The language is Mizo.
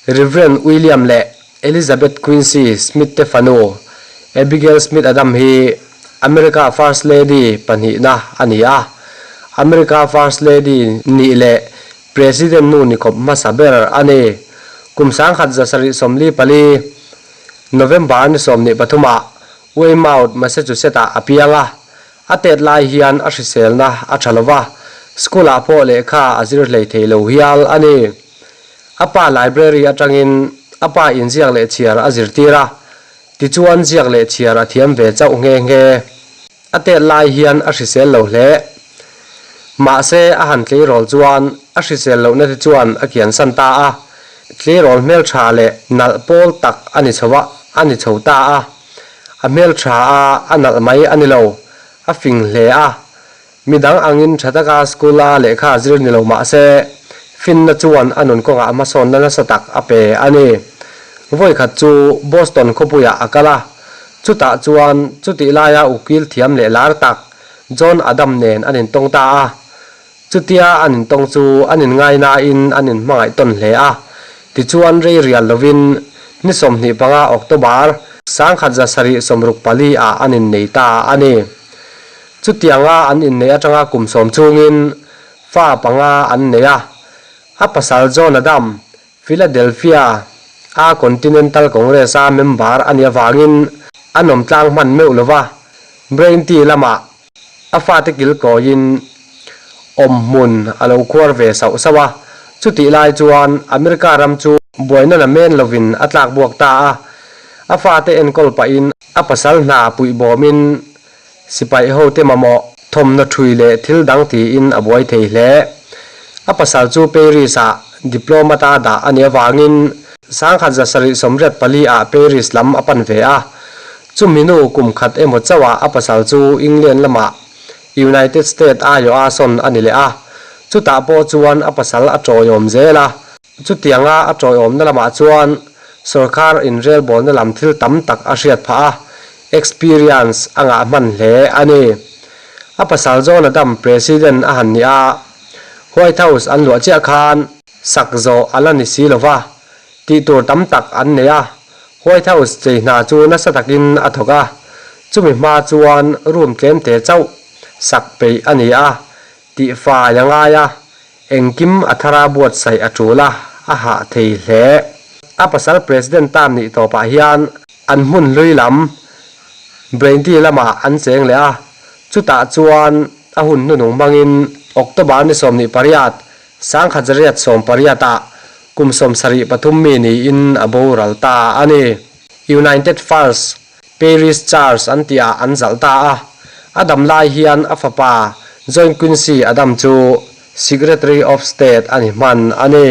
Rev. William leh Elizabeth Quincy Smith te fanu Abigail Smith Adam hi America First Lady pahnihna a ni a, America First Lady nih leh President nu ni khawp hmasa ber a ni. Kum 1744, November ni 23 ah Weymouth, Massachusetts ah a piang a, a tet lai hian a hriselna a tha lova, school ah pawh lehkha a zir hlei thei lo hial a ni. A pa library atangin a pa in ziak leh chhiar a zirtir a, tichuan ziak leh chhiar a thiam ve chauh nghe nghe. A tet lai hian a hrisel lo hle. Mahse a han tleirawl chuan a hrisel lohna te chuan a kiansan ta a, tleirawl hmeltha leh nalh pawl tak a ni chho a, a ni chho ta a. A hmeltha a, a nalh mai a ni lo, a fing hle a. Midang angin tha taka school a lehkha a zir ni lo mah se, finna chuan a nun kawngah hmasawnna nasa tak a pe a ni. Vawikhat chu Boston khawpuiah a kal a, chutah chuan chutih laia ukil thiam leh lar tak John Adam nen an intawng ta a. Chutia an intawng chu an inngainain an inhmangaih tawn hle a, tichuan rei rial lovin ni 25 October 1764 ah an innei ta a ni. Chutianga an inneih atanga kum sawm chungin fa panga an nei a, a pasal John Adam, Philadelphia a Continental Congress-a member a nih avangin a nawm tlang hman meuh lo va, Braintree lamah a fate kilkawiin awmhmun a lo khuar ve sauh sauh a. Chutih lai chuan America ram chu buaina la men lovin a tlak buak ta a, a fate enkawl pahin a pasal hna puihbawmin Sipai hote mamawh thawmhnaw thui leh thil dang tiin a buai thei hle. A pasal chu Paris-ah diplomat a dah a nih avangin 1784 ah Paris lam a pan ve a. Chumi nu kum khat emaw chauhah a pasal chu England lamah United States aiawha sawn a ni leh a. Chutah pawh chuan a pasal a tawiawm zel a. Chutianga a tawiawmna lamah chuan sorkar inrelbawlna lam thil tam tak a hriat phah a, experience a ngah hman hle a ni. A pasal John Adam President a han ni a, White House an luah chiah khan sak zawh a la ni si lo va, tih tur tam tak an nei a, White House chei hna chu nasa takin a thawk a, chumi hma chuan room tlemte chauh sak peih a ni a, tihfai a ngai a, Engkim a thara buatsaih a tul a, a hah thei hle. A pasal President term nih tawpah hian an hmun hlui lam Braintree lamah an cheng leh a, chutah chuan a hun hnunung hmangin October ni 28, 1918 ah kum 73 mi niin a boral ta a ni. United First Parish Church an tihah an zalh ta a, a dam lai hian a fapa John Quincy Adam chu Secretary of State a ni hman a ni.